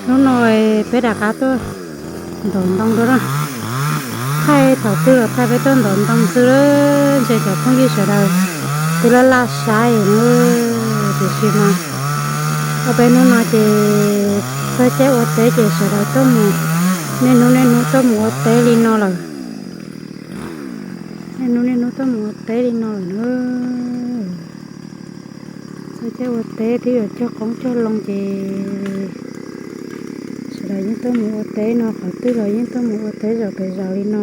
Hnub no peb rov qab tuaj ntov ntoo dua na. Thaij thaum twg los thaij peb tuaj ntov ntoo xwb, ntshe cov phooj ywg sawv daws twb laj laj saib na. Tiam sis mas ob peb hnub no ces txog caij ua teb ces sawv daws tuaj mus, niaj hnub niaj hnub tuaj mus ua teb li no lawm. Niaj hnub niaj hnub tuaj mus ua teb li no lawm na. Txog caij ua teb twb yuav cog qoob cog loo ces sawv daws yeej tuaj mus ua teb no, qhov twg los yeej tuaj mus ua teb zaum pem zaum li no.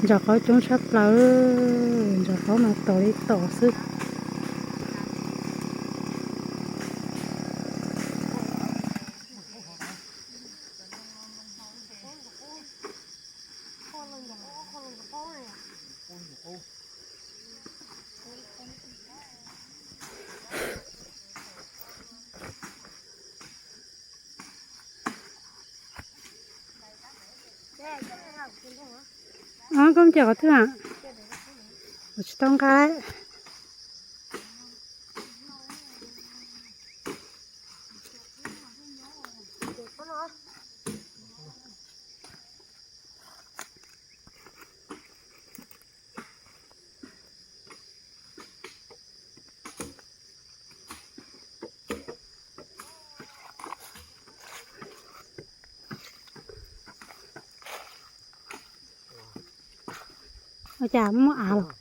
Ntsos qaub coob tshaj plaws, ntsos qaub mas tom li tom xwb. Koj mus cog qhov twg a? Kuv tsis tau nqa. Ua cas muaj av los?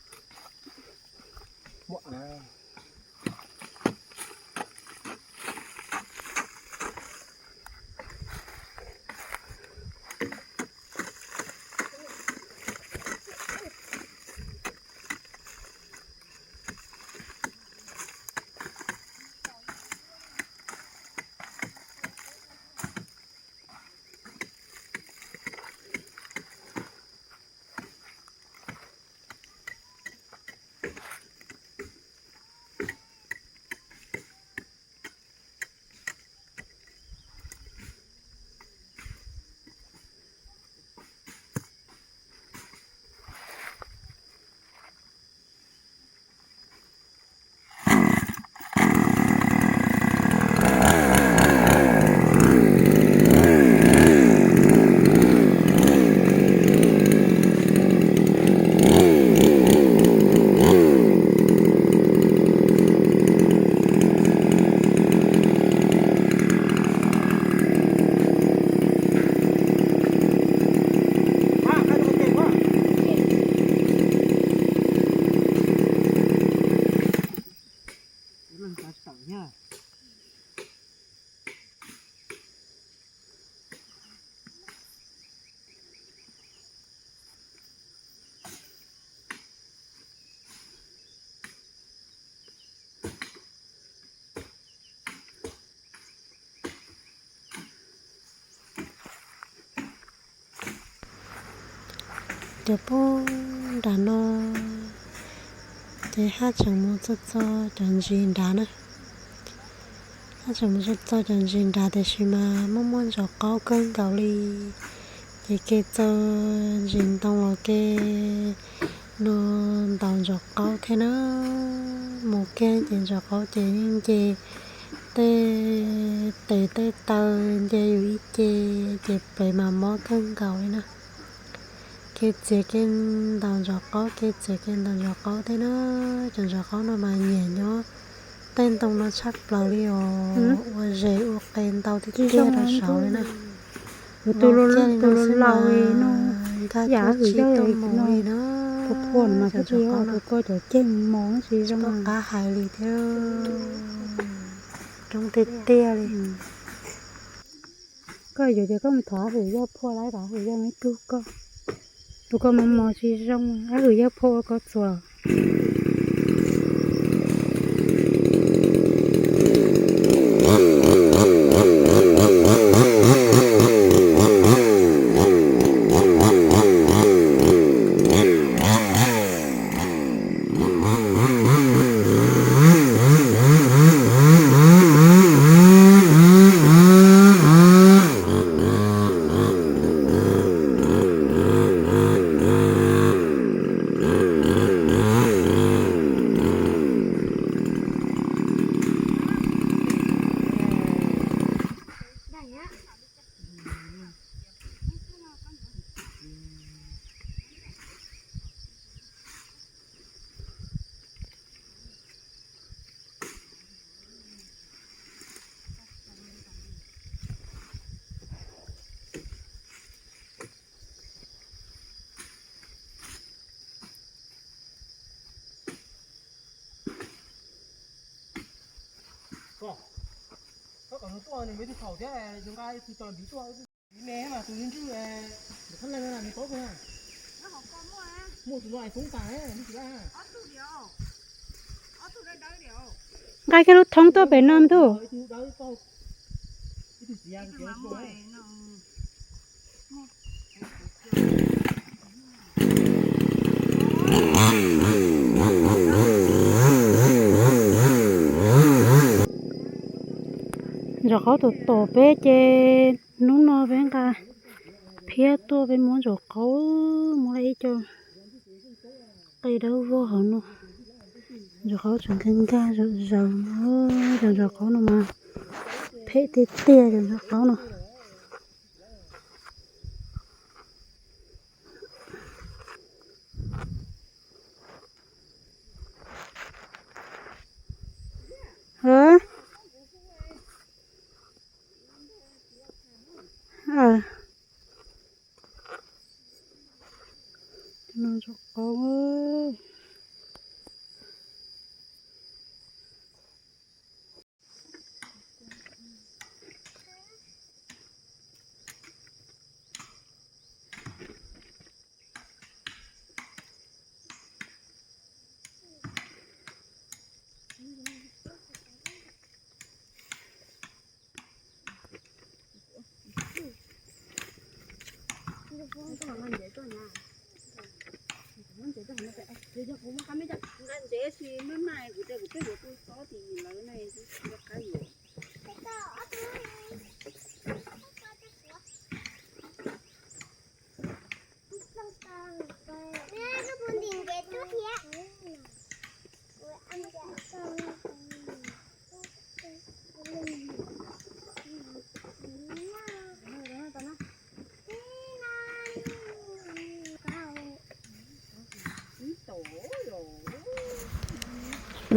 Ces puag nram no ces haj tseem mus txog txog cov ntsis nrad na. Haj tseem mus txog txog cov ntsis nrad tiam sis mas muaj muaj ntsos qaub kawg nkaus li. Ces kev txog ntsis ntoo los kev no ntaus ntsos qaub thiab na. Mus kiag ces ntsos qaub ces yeej nce tej tes tej taw nce yus ib ce, ces pem mas mob kawg nkaus li na. Kev txiav kev ntaus ntsos qaub, kev txiav kev ntaus ntsos qaub thiab na. Cov ntsos qaub no mas nyiam nyob tej ntoo no tshaj plaws li os, ua zes ua qe ntau tiag tiag rau saud li na. Tus laus laus no nkag yam tsis tuaj mus li na. Cov ntsos qaub no tsis pom qab hais li thiab. Zoo tiag tiag li. Koj yuav ces koj mus thov hwm yog phua lawm, hwm yog me tug koj. Tus koj mos mos tsis zoo, hwm yog phua ua koj txuas. Nqa kiag lub thoob tuaj pem no ntuj. Ntsuag qaub tom tom peb ces hnub no peb nqa phiab tuaj peb muab ntsuag qaub, muab lawm ib co qe dawb vog hauv no. Ntsuag qaub tseem nkag nkag zaws zaws no, cov ntsuag qaub no mas phem tiag tiag cov ntsuag qaub no.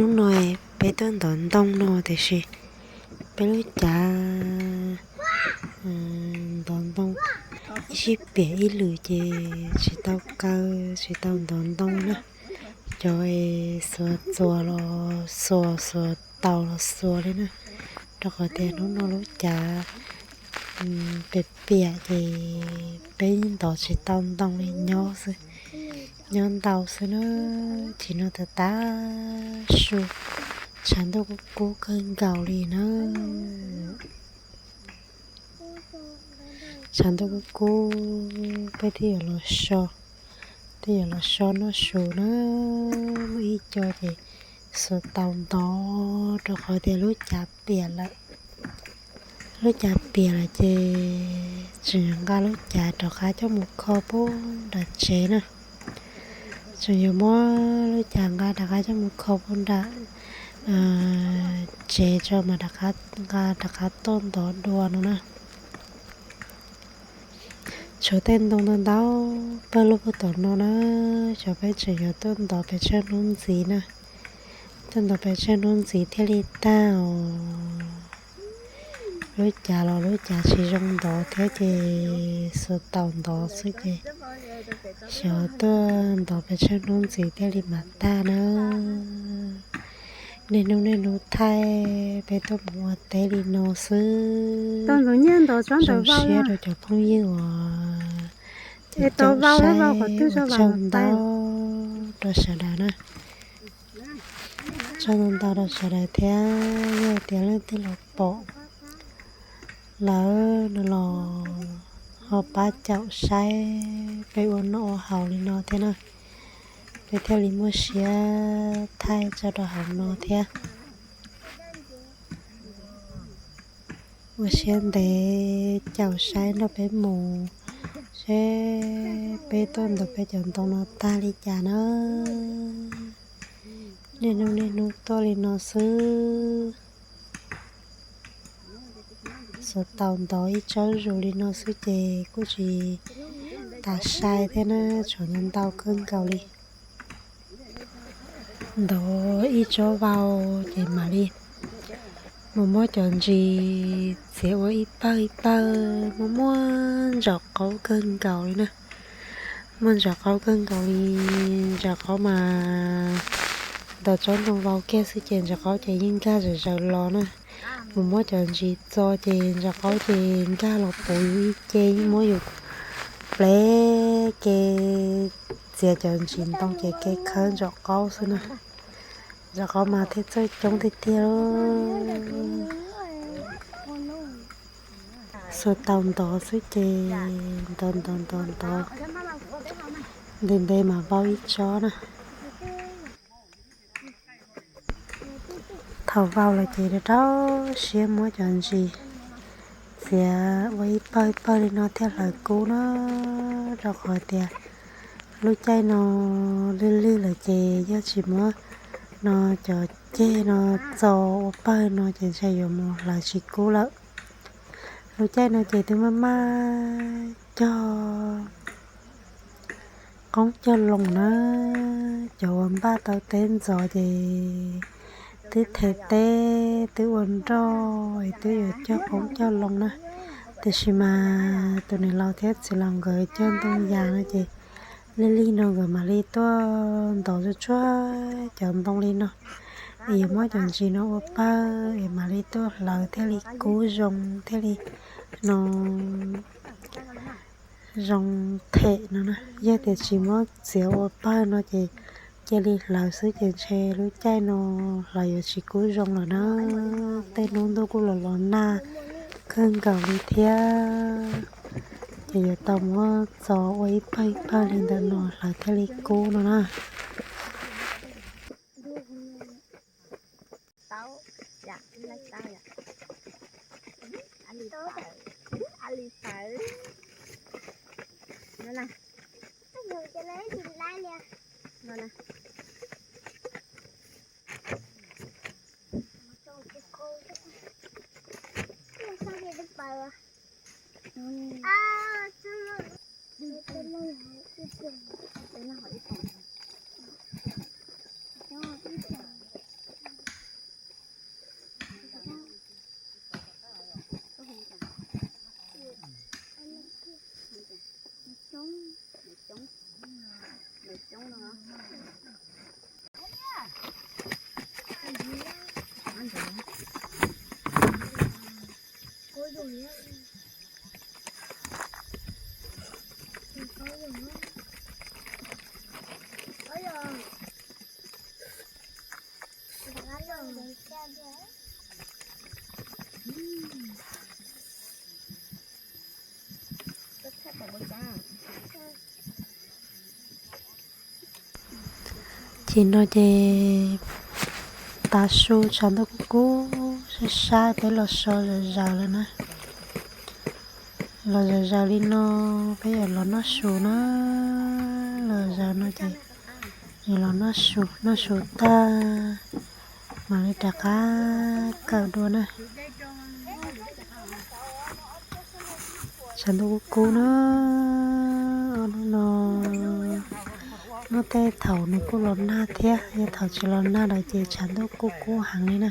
Hnub no peb tuaj ntov ntoo no tiam sis peb lub cav ntov ntoo ib sij piam ib lwm ces tsis tau kaw, tsis tau ntov ntoo na. Cov es xuas txuas los xuas, xuas taus los xuas li na, rau qhov tias hnub no lub cav piam piam ces peb ntov tsis tau ntoo li, nyob xwb, nyob ntau xwb na. Chim no tas tas su, tshav ntuj kub kub kawg nkaus li na. Tshav ntuj kub kub, peb thiaj yuav los so, thiaj yuav los so noj su na. Muaj ib co ces xuas taus ntov rau qhov tias lub cav piam lawm. Lub cav piam lawm ces tseem yuav nqa lub cav rov qab coj mus kho puag nram tsev na. Tseem yuav muab lub cav nqa rov qab coj mus kho puag nram tsev tso mas nqa rov qab tuaj ntov dua no na. Tshuav tej ntoo ntau ntau pawg lug puag tom no na, xyov peb tseem yuav tuaj ntov pes tsawg hnub ntxiv na. Tuaj ntov pes tsawg hnub ntxiv thiaj li tag os. Lub cav los lub cav tsis zoo ntov thiab ces xuas taus ntov xwb ces xyov tuaj ntov pes tsawg hnub ntxiv thiaj li mam tag na. Niaj hnub niaj hnub thaij peb tuaj mus ua teb li no xwb. Zoo siab rau cov phooj ywg uas coob saib thiab tsaug ntau rau sawv daws na. Tsaug ntau ntau rau sawv daws thiab yog tias leej twg los pom lawm no los ho pab caum saib peb ua noj ua haus li no thiab na, peb thiaj li muaj siab thaij tso rau hauv no thiab. Ua siab ntev caum saib nrog peb mus seb peb tuaj ntov peb cov ntoo no tag li cas na. Niaj hnub niaj hnub tuaj li no xwb. Xuas tau ntov ib tsob zus li no xwb ces kuj tsis tas sai thiab na, tshuav ntau ntau kawg nkaus li. Ntov ib tsob vau ces mam li mus muab cov ntsis txiav ua ib pawg ib pawg, muaj muaj ntsaum qaub kawg nkaus li na. Muaj ntsaum qaub kawg nkaus li, ntsaum qaub mas ntov tsob ntoo vau kiag xwb ces ntsaum qaub ces yeej nkag zom zaws los na. Mus muab cov ntsis txo ces ntsaum qaub ces nkag los puv yus ib ce, yeej muab yus plev ke txiav cov ntsis ntoo ces ke khawb ntsaum qaub xwb na. Ntsaum qaub mas thiaj txawj coob tiag tiag. Xuas tau ntov xwb ces ntov ntov ntov ntov, ntev ntev mas vau ib tsob na. Thaum vau los ces rau siab muab cov ntsis txiav ua ib pawg ib pawg li no thiaj hlawv kub na, rau qhov tias lub caij no lwj lwj lawm ces yog tsis muab no cov ceg no txo ua pawg no ces ntshe yuav mus hlawv tsis kub lawm. Lub caij no ces twb maj maj cog qoob cog loo na, cov uas npaj tau teb ntxov ces twb them teb twb ua nroj es twb yuav cog qoob cog loo na. Tiam sis mas tus niam laus thiab txiv laus nkawd cog ntoo yas no ces lig lig no nkawd mam li tuaj ntov tsuag tsuag cov ntoo li no es yuav muab cov ntsis no ua pawg es mam li tuaj hlawv thiaj li kub zoo thiaj li no zoo them no na. Yog tias tsis muab txiav ua pawg no ces cia li hlawv xwb ces ntshe lub caij no hlawv yuav tsis kub zoo lawm na. Tej hnub ntuj kuj los los nag kawg nkaus li thiab, ces yuav tau muab txo ua ib pawg ib pawg li ntawm no hlawv thiaj li kub no na. Ces no ces tav su tshav ntuj kub kub sab sab peb los so zom zaws lawm na. Los zom zaws li no peb yuav los noj su na. Los zaws no ces yuav los noj su, noj su tag mam li rov qab kawm dua na. Tshav ntuj kub kub na, ob hnub no muaj tej thaum nws kuj los nag thiab, yog thaum tsis los nag lawm ces tshav ntuj kub kub heev li na.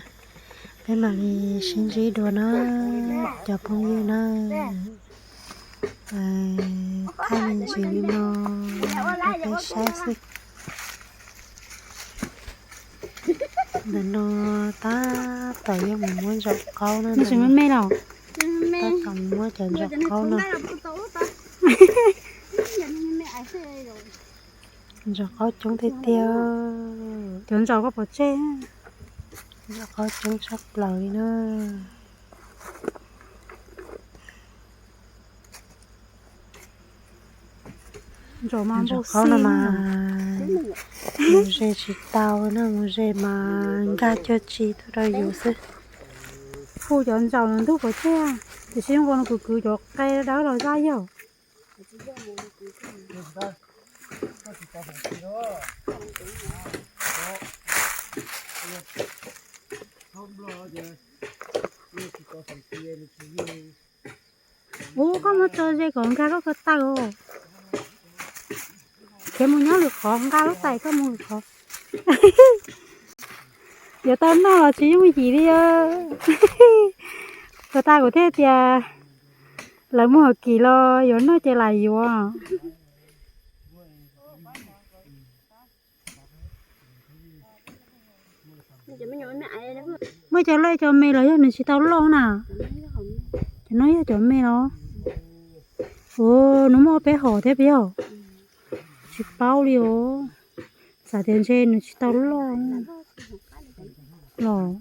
Peb mam li sib ntsib dua na cov phooj ywg na. Thaij me ntsis li no rau peb saib xwb. Ntawm no tab tom yuav mus muab ntsaum qaub na. Tab tom mus muab cov ntsaum qaub no. Ntsaum qaub coob tiag tiag. Cov ntsaum koj pov tseg. Ntsaum qaub coob tshaj plaws li na. Ntsaum qaub no mas mus ze tsis tau na, mus ze mas nkag cuag tsi tuaj rau yus xwb. Hu cov ntsaum no ntug pov tseg, tiam sis zoo nkaus no kuv kwv cov qe dawb los zaj yog. Ub, koj muab tso ze kom nkag koj ko taw os. Khiav mus nyob lwm qhov, nqa lub tais koj mus lwm qhov. Yuav tau noj los tsis yooj yim li. Puas tas kuv thiaj tias lawv muag kim los yuav noj ces lam yuav. Muaj cov loj cov me los yog nws tsis tau loj na. Cov no yog cov me los. Ua, nws muaj peb hom thiab peb hom. Tsis paub li os. Xav tias ntshe nws tsis tau loj los.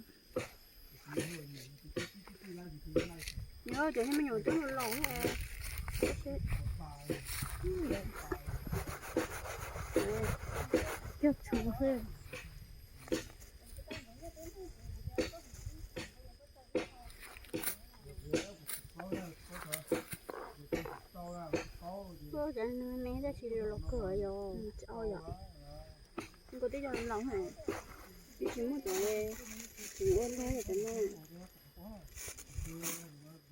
Tab sis los kawg yom, nkaus tib co laus, tsis muaj cov, tsis ua lub cov no,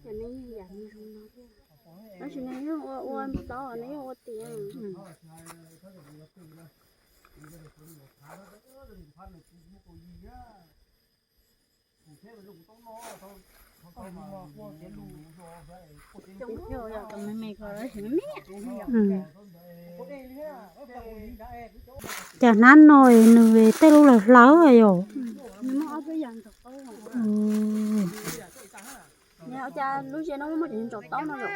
cov no yeej yam zoo no thiab. Tab sis nws yeej ua ua ntau, nws yeej ua tiav. Cov me me ko tab sis me me. Cas hnab no nws tej lub lawm hlawv yom. Cas lub ze no muaj cov ntsaum taub no yom.